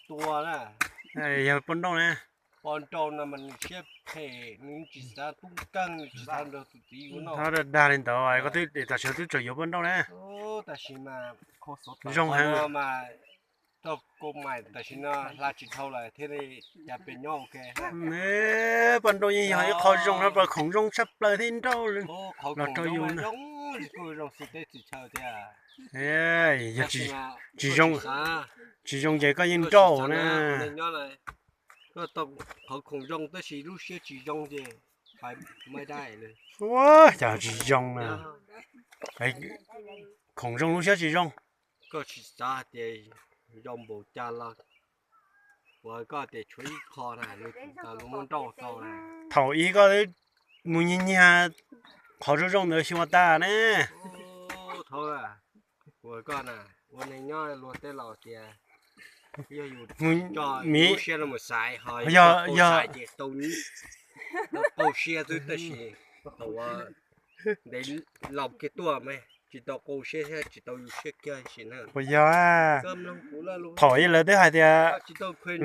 tua na. Yog poj nrauj na. Poj nrauj no mas nws siab phem, nws tsis xav tub keeg, nws tsis xav nrog tus txiv yuav noj. Dag dag li ntawd koj twb tam sim no twb tseem yuav poj nrauj na. Tam sim mas zoo heev mas, tau kau mais tam sim no hla tsis dhau lawm thiaj li cas pes nyob ua ke. Poj nrauj yeej yog ib qho zoo na, poj khoom zoo tshaj plaws thiab nrauj los rau yus na. Zoo xwb teb tsis chaw tiag. Yog tsis zoo, tsis zoo ces koj yeej nrauj na. Koj tau qhov khoom zoo tab sis lub siab tsis zoo ces pais mai dai li. Ua cas tsis zoo na. Khoom zoo lub siab tsis zoo. Koj tsis xav hais tias zoo npaum cas los, uas koj tias tshuav ib qho na, lawv muab nrauj tau na. Thaum ub koj mus nyiag nyiag qhov zoo zoo ntawd xyuas tas ne. Thaum ub koj na, ua neeg nyob luag tej laus tias, yog yus tso lub siab no mus xaiv, ho yog yog xaiv ces tau, tau siab xwb tab sis thaum ntev laus kiag tuaj mas tsis tau qau siab thiab tsis tau yus siab kiag sim na. Puas yog? Thaum ub lawv twb hais tias,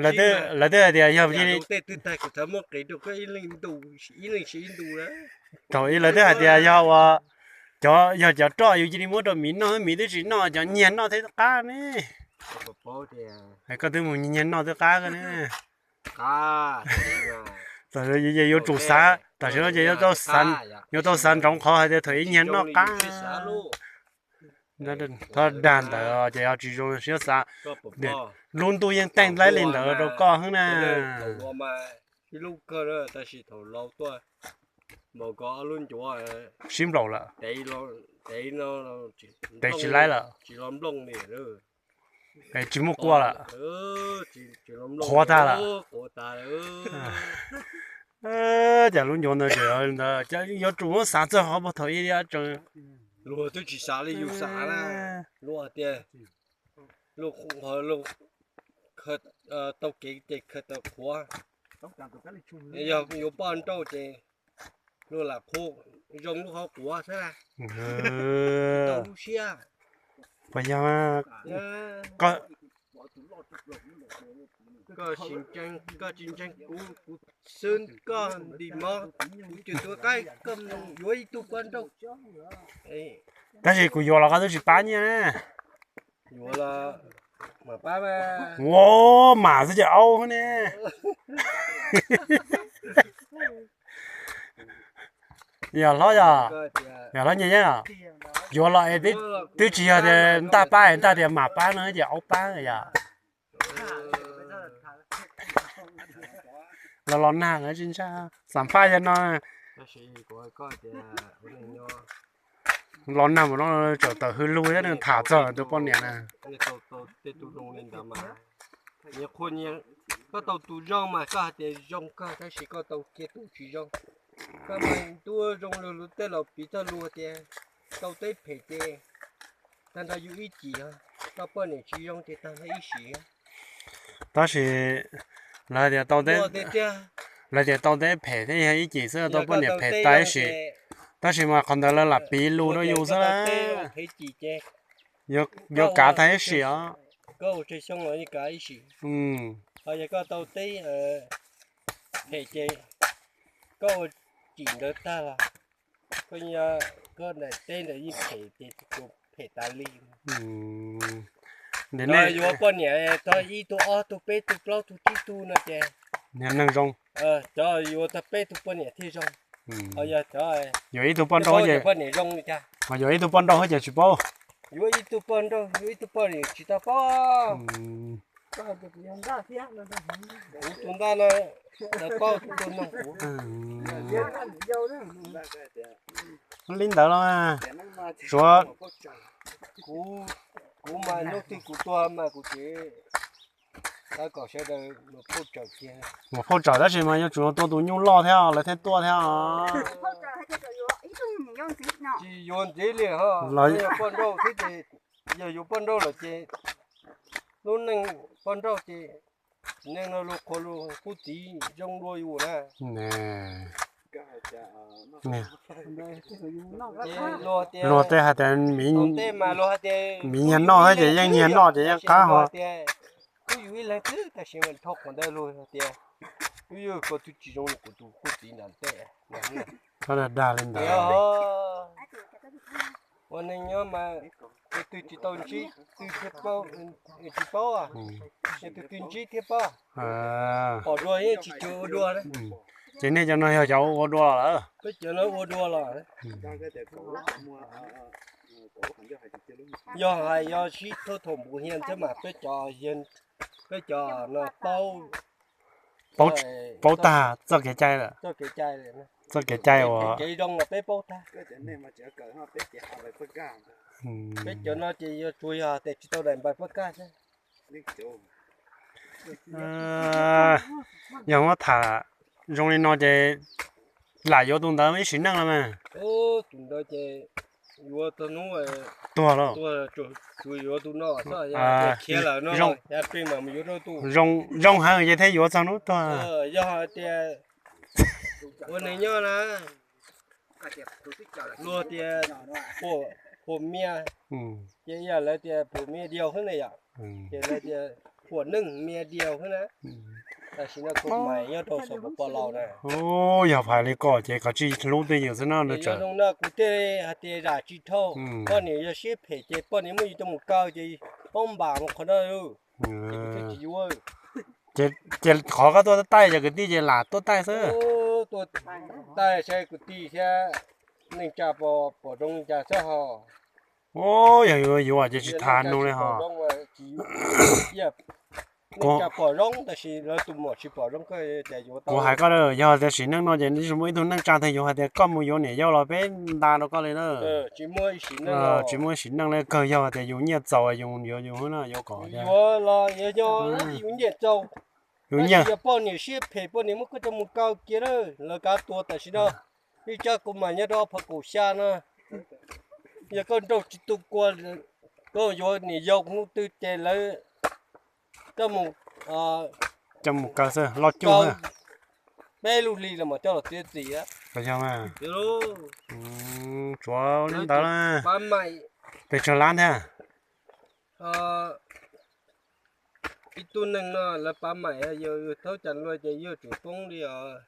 lawv twb hais tias yog tej twg tag kuv txhaj muab qiv rau koj ib leeg ntu, ib leeg sim ib ntu na. Thaum ub lawv twb hais tias yog ua, cov, yog cov roj yus cia li muab rau miv noj, miv twb tsis noj, cov nyiag noj thiab qab ne. Koj twb mus nyiag noj twb qab koj ne. Tam sim no ces yuav tsum xav, tam sim no ces yuav tau xav, yuav tau xav ntsoov qhov hais tias thaum ub nyiag noj qab. Thov dag ntawd ces yog tsis zoo siab xav, lub ntuj yeej teej dlaib li ntawd rau koj xwb na. Ib lub kawg tab sis thaum laus tuaj, npaum ko ob lub ncuav sib nplaum lawm, tev tsis laib lawm, tsis muaj kua lawm, qhuav tag lawm. Cas lub ncuav ntawd tseem ntawd, yuav tsum muab xav txog qhov puag thaum ub tseem. Luag twb tsis xav li yus xav na, luag tias luag tau kev ces khaws tau qhuav, yog yuav poj nrauj ces luag lam qhuav zoo lub qhov quav xwb, tsis tau lub siab. Puas yog? Koj tsis ntseeg kuv, kuv xwb koj ntim mov, kuv cws tuav qaib, koj yuav ib tug poj nrauj. Tab sis kuv yuav los koj twb tsis pab nyiaj. Yuav los mam pab. Ua, mam xwb ces aub ne. Yog hlob yog, yog hlob Nyiaj Yeeb, yuav los es twb tsis yog tias ntaj pab es ntaj tias mam pab no ces aub pab yom. Los los nag tsis ntshai, xam phaj yog no. Los nag mus no tseem tawm hws lug thiab, nws tham txog tus poj niam na. Koj tau tus zoo mas koj hais tias zoo kawg tab sis koj tau kiag tus tsis zoo. Koj mas ntuj zoo lug, luag tej laus piv txoj lus tias tau teb phem ces tag nrho yus ib cim, koj poj niam tsis zoo ces tag nrho ib sim. Tab sis lawv tias tau teb, lawv tias tau teb phem thiab yog ib cim xwb, tau poj niam phem tag ib sim. Tab sis mas qhov ntawd lawv lam piv lus rau yus xwb na. Yuav kav tag ib sim os. Koj ua tsawg xyoo los yeej kav ib sim. Ho yog koj tau teb phem ces koj ua cim ntawd tag los koj, koj daim teb ntawd yeej phem ces tsuas phem tas li. Yuav poj niam tau ib tug ob tug peb tug plaub tug tsib tug no ces neeg zoo. Cov yuav tau peb tug poj niam thiaj zoo. Ho yog cov yuav ib tug poj nrauj, poj niam zoo li cas? Ho yuav ib tug poj nrauj thiab ces tsis paub. Yuav ib tug poj nrauj, yuav ib tug poj niam tsis tau paub. Kuv tus ntaj no lawv paub tus noog kuv. Li ntawd los suav, kuv mas hnub twg kuv tuag mas kuv tseem kom sawv daws mus phauj tsawm kiag. Mus phauj tsawm tab sis mas yuav tsum tua tus nyuj loj thiab lawv thiaj tuaj thiab. Tsis yuav ntxiv li ho, yog poj nrauj xwb ces, yog yuav poj nrauj lawm ces lub neej poj nrauj ces neeg no luag qhuas luag qub txiv zoo dua yus na. Luag tej hais tias miv nyiag noj thiab ces yeej nyiag noj ces yeej qab ho. pub yus ib leeg xwb, tab sis mas dhau qhov ntawd luag tias, ub, koj twb tsis zoo li kuv tus phooj ywg nram ntej. Dag li ntawd. Ua neeg nyob mas tus twg tsis tau ntsib, twg thiaj paub, tsis paub, yog tus twg ntsib thiaj paub. Pom dua yeej tsis tshua ua dua. Ces nej cov no yog cov ua dua lawm? Peb cov no ua dua los. Yog hais yog sib thauj thaum npus hias thiab mas peb cov, peb cov no paub, paub tag txoj kev cai lawm. Txoj kev cai uas kev zoo los peb paub tag. Peb cov no ces yog tsuas yog tias tsis tau daim npais paj kaj xwb. Yog muab tham zoo li no ces lam yuav tus ntawd ib sim neej los mas. Tus ntawd ces yuav txog hnub tuag los. Tsuas yuav tus no xwb, khiav lawm no, yuav rau tus zoo heev ces thiaj yuav txog hnub tuag. Yog hais tias ua neeg nyob na, luag tias phuam mia, ces yog lawv tias phuam mia diau xwb na yom, ces lawv tias phuam neej mia diau xwb na. Tam sim no kuv mas nyob rau saum Pov Pov Laus na. Yog hais li ko ces koj tsis hlub twj ywm xwb no. Yog zoo no kuv thiaj hais tias zam tsis dhau. Poj niam yog siab phem ces poj niam muab yus coj mus kaw ces paub npam mus qhov no, ces kuv thiaj tsis yuav. Ces qhov koj tuaj taij cov kwv tij ces lam tuaj taij xwb. Tuaj taij saib kwv tij thiab neej tsa pom zoo li cas xwb ho. Yog yuav yuav ces tsis tham nug li ho. Neej tsa pom zoo tab sis lawv tus muam tsis pom zoo, koj yuav cas yuav tau. Kuv hais koj, yog tias sim neej no ces tsis muaj ib tug neej tsa twg yuav hais tias koj mus yuav niam yau los peb nta rau koj li na. Tsis muaj ib sim neej li, kawg yog tias yus nyiaj txaus yus yuav yus na, yuav kom yuav los yog yus nyiaj txaus. Yus nyiaj, yog poj niam siab phem, poj niam muab koj coj mus kaw kiag lawm, lawv kav tua tam sim no. Ib tsab kuv mas nyob rau phav kaum xya no. Yog koj nrauj tsis tu kua, koj yuav niam yau hnub twg ces lawv coj mus, coj mus kaw xwb, loj cuj. Peb lub hli los mas coj los txiav txim. Yog, tsuav li ntawd, pes tsawg lab thiab? Ib tug neeg no lawv pav maim yog yus thaub cas luaj ces yog tsum poob li os,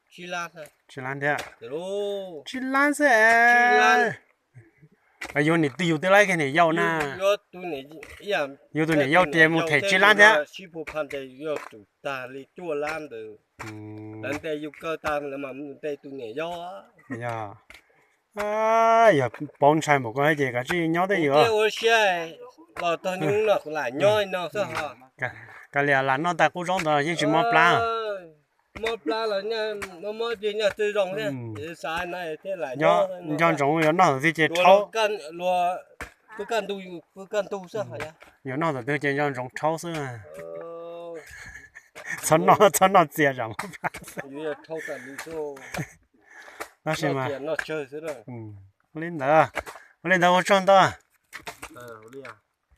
tsib lab thiab. Tsib lab xwb. Yuav niam twg yus twb laib kiag niam yau na. Yuav tus niam yau ces mus them tsib lab thiab. Sib phu pha ces yog tsum tag li cuaj lab ntawd. Lawv ntes yus kaw tag lawv mam ntes tus niam yau. Yog, yog paub ntshai npaum ko ces kav tsij nyob twj ywm. Ua siab los tog nyob no kuv lam nyob no xwb. Kav liam lam noj tas qub zaub ntawd yeej tsis mob plab. Mob plab los mob mob tiag, nyob twb zoo thiab. Xav no thiaj lam nyob. Nco ntsoov yuav noj thaum twg ces rhaub, luag pw kaj ntug, pw kaj ntug xwb. Yuav noj thaum twg ces nco ntsoov rhaub xwb. Txhob noj, txhob noj txias tsam mob plab. Tab sis mas, ua li ntawd, ua li ntawd ua tsaug ntau.